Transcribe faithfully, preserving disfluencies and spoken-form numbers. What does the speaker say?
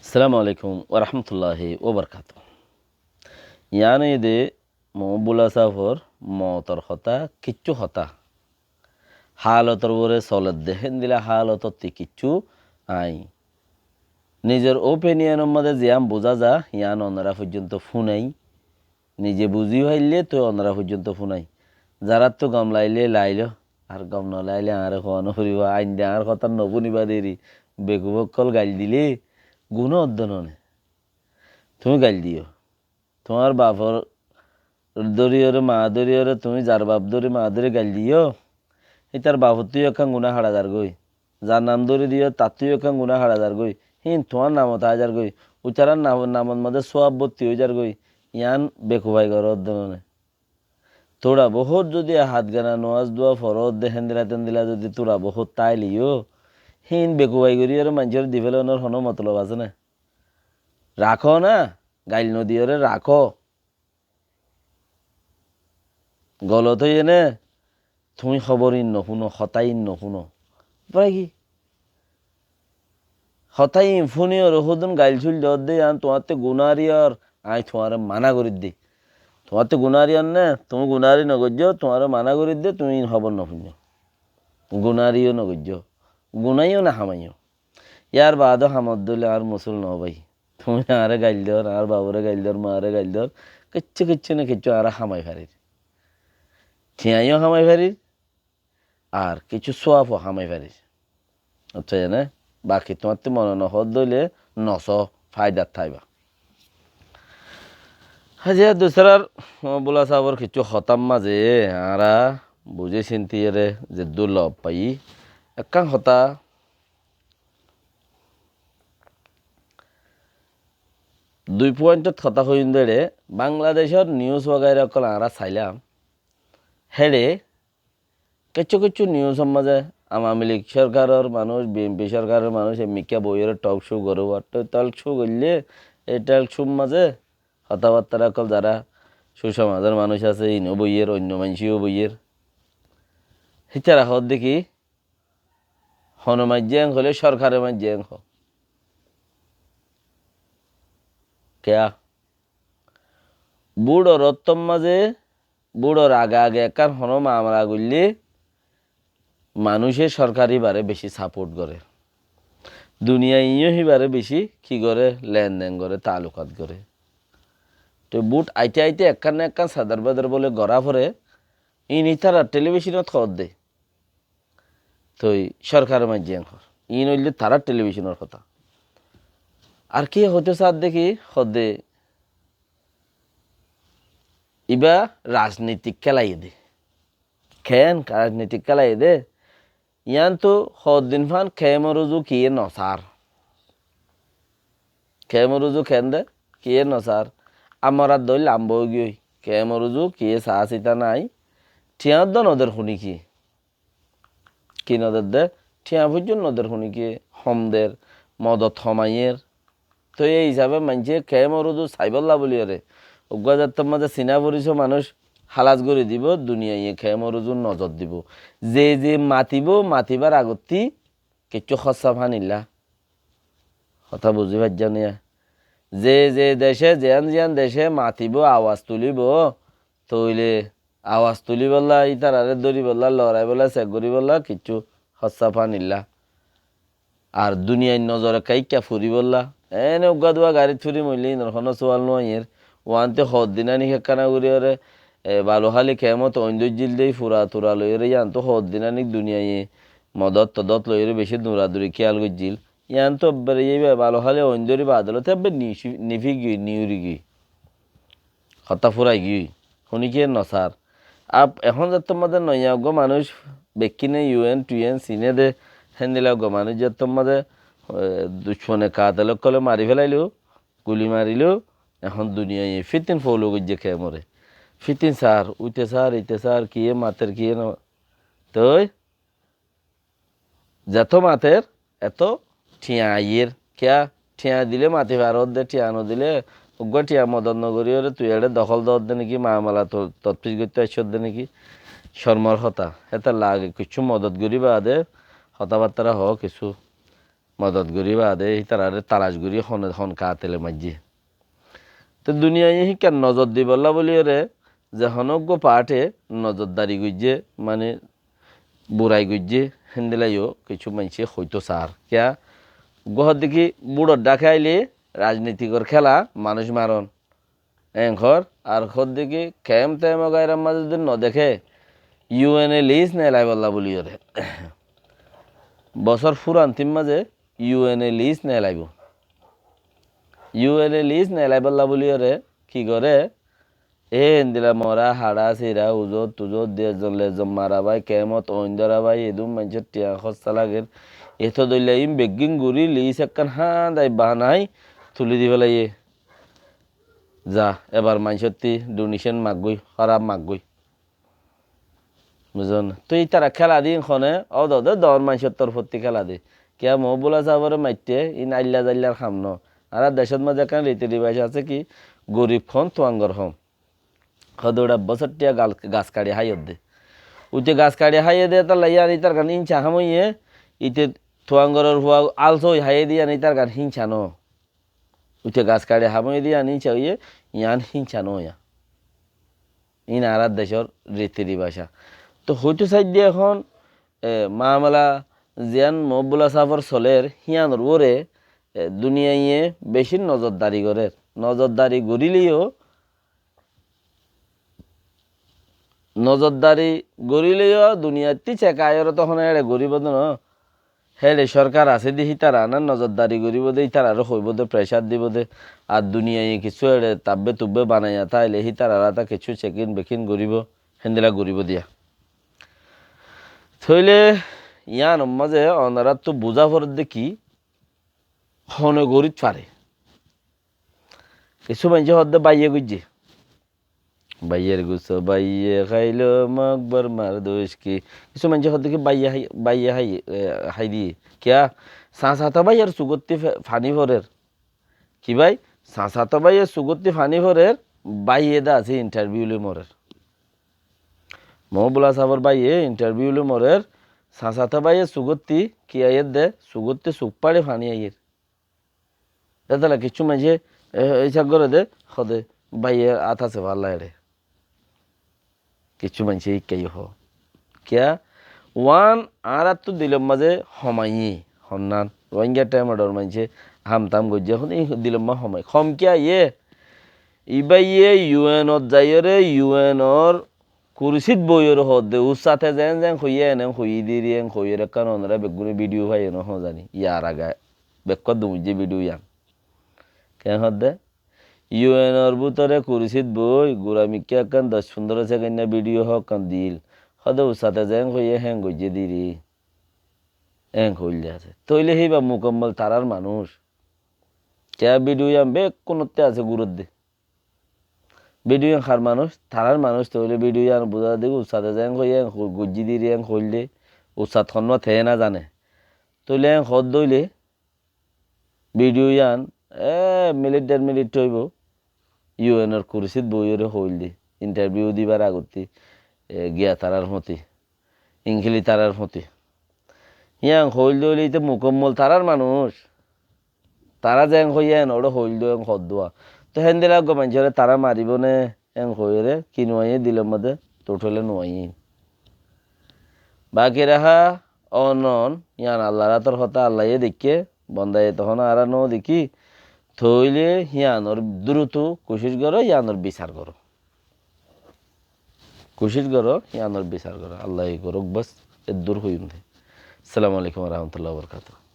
Assalamu alaikum warahmatulláhi wabarakátuhu. Yián óilde Muhámmad Bula sáfor moutor hotá, kiccú hotá. Hálotor uore soledde, héndilla hálotottú kiccú añí nizor opinion or mazé ziyán buzá za, yián onorá foijjonto fúnai. Nize buzí faillé toi onorá foijjonto fúnai. Zaráttu gom lailé lailó, ar gom no lailé añáre hoó no foribó. Ainde añár hotá no fúniba deri, bekuf ókkol gail dilé guná ódde no né. Tuñí gail diyó. Tuáñr bafor dóriyoré, maa dóriyoré, tuñí zar baf dóri, maa dóri gail diyó, hítar bafottú yó ekkán guná haça zargói. Zar nam dóri diyó, tattú yó ekkán guná haça zargói. Híin tuáñr namot aái zargói. Uitarar nam-, namot mazé sóab botti ói zargói. Yián bekufai goró ódde no né. Tura bohút zodi e hát gana, nomaz dua foró ódde, héndilla téndilla zodi tura bohút táile yó, híin bekufai goríyoré maincóre di félainor honó motolob asé né? Rakó na, gail no diyoré rakó. Golot óiye né, tuñí hóbor ín no fúno, hotá ín no fúno. Fúrai ki? Hotá ín fúniyoré hódun gail cúil doódde, yián tuáñtte guná ar yór, añí tuáñre maná gorídde. Tuáñtte guná ar yór né, tuñí guná ar no goijjó, tuáñre maná gorídde, tuñí ín hóbor no fúinno. Guná ar yó no goijjó, guná yó no hamaiyó. Yar baade hamot dóile añár musúl no bái. Tuñí añáre gail dór, añár baforé gail dór, maáre gail dór, kiccú kiccú no kiccú añára hamai farir. Thiañ yó hamai farir, ar kiccú sóab ó hamai farir. Accá, ene baki tuáñttú mone no hoó dóile no só, faidat táiba. Aijja dusarar Bula sáfor kiccú hotár mazé añára buzí sintíyoré zeddúr lob faiyí, ekkán hotá dui puáintot hotá hoiyúm dé, Bangladecór nius wagaira ókkol añára sailám. Héçe kiccú kiccú niusor mazé Awami Lig sorkaror manúic, B N P sorkaror manúic, e mikká boiyóre tok cóu goré, uattú tok cóu goillé, e tok cóur mazé hotábattára ókkol zará cúcomazor manúic asé, íno boiyér, oinno maincíyo boiyér. Hítara hoódde ki, hone maijjé en hoilé sorkare maijjé en hoó. Kiyá? Búçor ottór mazé, búçor age age ekkán honó mamala goillé, manúice sorkar íbaré bicí saport goré. Duniyaiye yó híbaré bicí ki goré, lenden goré, taalukat goré. Te bút aite aite ekkán na ekkán sadar badar bóle gorá foré, íin ítara telibíconot hoódde. Toi sorkare maijjé en hoór. Iín óilde tarár telibíconor hotá. Ar ki hoitó saádde ki, hoódde ibá rajnitik kélaiyé dé. Keén rajnitik kélaiyé dé? Yiántu hoddin fán keémor uzu kiyé nosár. Keémor uzu keén dé, kiyé nosár. Amorat dóil lamba óigiyoi. Keémor uzu kiyé saá sita nái. Thiañ dó noder huníkiyé. Ki noder dé? Thiañ foijjón noder huníkiyé, hom der, modot hom aiyér. Toi ei hísabe maincé keémor uzu saibólla bóliyoré, uggúa zattór mazé siná forisó manúic hálas gorí dibou, duniyaiye keémor uzu nozor dibou. Ze ze matibóu, matibár agottí kiccú hóssa fanilla. Hotá buzí faijjó niya? Ze ze decé, ziyán ziyán decé matibóu, awaz tulíbou, tóile awaz tulíbolla, ítararé dóribolla, loraibólla, sek goríbolla, kiccú hóssa fanilla. Ar duniyair nozor ekká ikká furibólla. Ene uggúa duwá garit furi moillé inor honó sual no aiyér. Uánte hoddin aník ekkána goríyoré, e, balu háli keémot oin dóijjil dé, fura tura loiyoré, yiántu hoddin aník duniyaiye modot todot loiyoré bicí duraduri kíyal goijjil. Yiántu ebbere yíba balu háli oin dóri baadolóte ebbe nifi-, nifigiyoi, niurigiyoi. Hotá fúraigiyói. Huníkiyé nosár. Ab ehón zettór mazé noiya uggúa manúic bekkíne U N tu N siné dé, héndila uggúa manúic zettór mazé, e, ducmone katel ókkolé mari félailou, guli marilou, ehón duniyaiye fítin foulou goijjé keémoré. Fítin saár, uite saár, ite saár, kiyé mater, kiyé no. Toi zetó mater, etó thiañ aiyér. Kiyá? Thiañ dilé mati faródde, thiañ nodilé, uggúa thiañ modot nogoríyoré tui eçé dohól doódde néki, mamala to-, totfis goittó aiccódde néki? Cormor hotá. Hétolla age kiccú modot gorí baade hotábattára hoó kissú. modot gorí baade hítararé talac gorí hone hon katele maijjé. Te duniyaiye híkka nozor dibolla bóliyoré ze honó uggwá parte nozoddari goijjé, mane burai goijjé, héndilla yó kessú maincé hoitó sar. Kiyá? Uggwá hoddé ki búçor dháke aile rajnitikor kéla, manúic maron. Enkor, ar hoddé ki kemp-temp wagairar mazé zodi no deké, U N e lis neelaibolla bóliyoré. Bosór furantir mazé U N e lis neelaibó. U N e lis neelaibolla bóliyoré ki goré? E héndilla mora, haça, sira, uzot, tuzot, di ezzon lezon mara bái, kemot oin dóra bái, edún maincór thiañ hóssa lager. Eto dóilla iín beggín gorí lis ekkán háñdai banai tulí di félaiye. Za, ebar maincótti donation maggói, hóraf maggói. Buzón? Toi ítara kéla di hone, ódode dor maincór torfótti kéla di. Kiyá Mohibullah sábore maitté, iín ailla zaillar ham no. Añárar decót mazé ekkán riti ribac asé ki, gorib hom, tuangor hom. Hóde uçá bosóttiya gal-, gas kaçi háiyedde. Uite gas kaçi háiyedde, étalla yían ítar gán hínca ham óiye, ite tuangoror fua alsó ói háiyedde yían ítar gán hínca no. Uite gas kaçi ham óiye de yían hínca óiye, yían hínca no óiya. Iín añárar decór riti ribac. Toi hoitó saidde ehón, e, mamela ziyán Mohibullah sáfor soler, híanor uore, e, duniyaiye beci nozoddari gorér. Nozoddari goríleyó Nozoddari goríleyó duniyaittú cek aiyóre tohón éçe goríbo de no. Héçe sorkar asé de hítara añáre nozoddari goríbo de, ítararé hoibó de, pressure dibó de. Ar duniyaiye kissú éçe tabbe tubbe banaiya táile hítararé ta kissú cekin bekin goríbo, héndilla goríbo diya. Tóile yíanor mazé onoráttu buzá foredde ki, hone gorít fare. Kissú maincé hoódde báiye goijjé. Báiyer guso báiye háilo, mokbor mar duc ki. Kissú maincé hoódde ki báiye hái, báiye hái, e, hái diyé. Kiyá? Sasato báiyer sugottí fe-, faní forer. Ki bái? Sasato báiyer sugottí faní forer, báiye de asé interview loi morer. Mohibullah sáfor báiye interview loi morer, sasato báiyer sugottí ki aiyér de, sugottí suk façi faní aiyér. Étella kissú maincé, e, e, hísab goré de, hoóde, báiye át asé falla éçe. Kissú maincé híkka yó hoó. Kiyá? Uán añáráttu dilor mazé homaiyé, honnán. Rohingya thaimor maincé ham tam goijjé, hon í dilor mazé homai. Hom kiyá yé? Ibáye U N ot zaiyóre, U N or kursít boiyóre hoódde, ussate zeén zeén hoiyé, en en hoiyé diri, en hoiyóre ekkán onorá beggúne video faiyó no hoó zani. Yar age bekkúa dumuijjé video yían. Keén hoódde? U N or bútore kursít boi, gura mikká ekkán doc fundoro sekendna video hoó ekkán dil. Hoódde ussate zeén hoiyé, héen goijjé diri. En hoilde asé. Tóile híba mukammol tarár manúic. Kiyá video yían bekkúnottú asé guródde. Video yían hár manúic? Tarár manúic. Tóile video yían buzá de ussate zeén hoiyé, en ho-, goijjé diri en hoilde. Ussat honnúa te no zane. Tóile en hoódde óile video yían, e, minit der minit óibo. U N or kursít boiyóre hoilde. Interview dibar agottí, e, giya tarár fúti. Ingili tarár fúti. Yían hoilde óile íte mukammol tarár manúic. Tará zeén hoiyé en óre hoilde en hoddúa. Toi héndilla uggúa maincóre tará maribó né en hoiyóre ki nuaiyé dilor modde tuthóle nuaiyé. Baki raha on on, yían Allar átor hotá, Allaye deikké, bondaye tohón añára no dekí, tóile yíanor durutu kucíc goró, yíanor bisar goró. Kucíc goró, yíanor bisar goró. Allaye gorók bas, eddur hoiyum de. Assalamu alaikum wa rahmatullahi wa barakatuhu.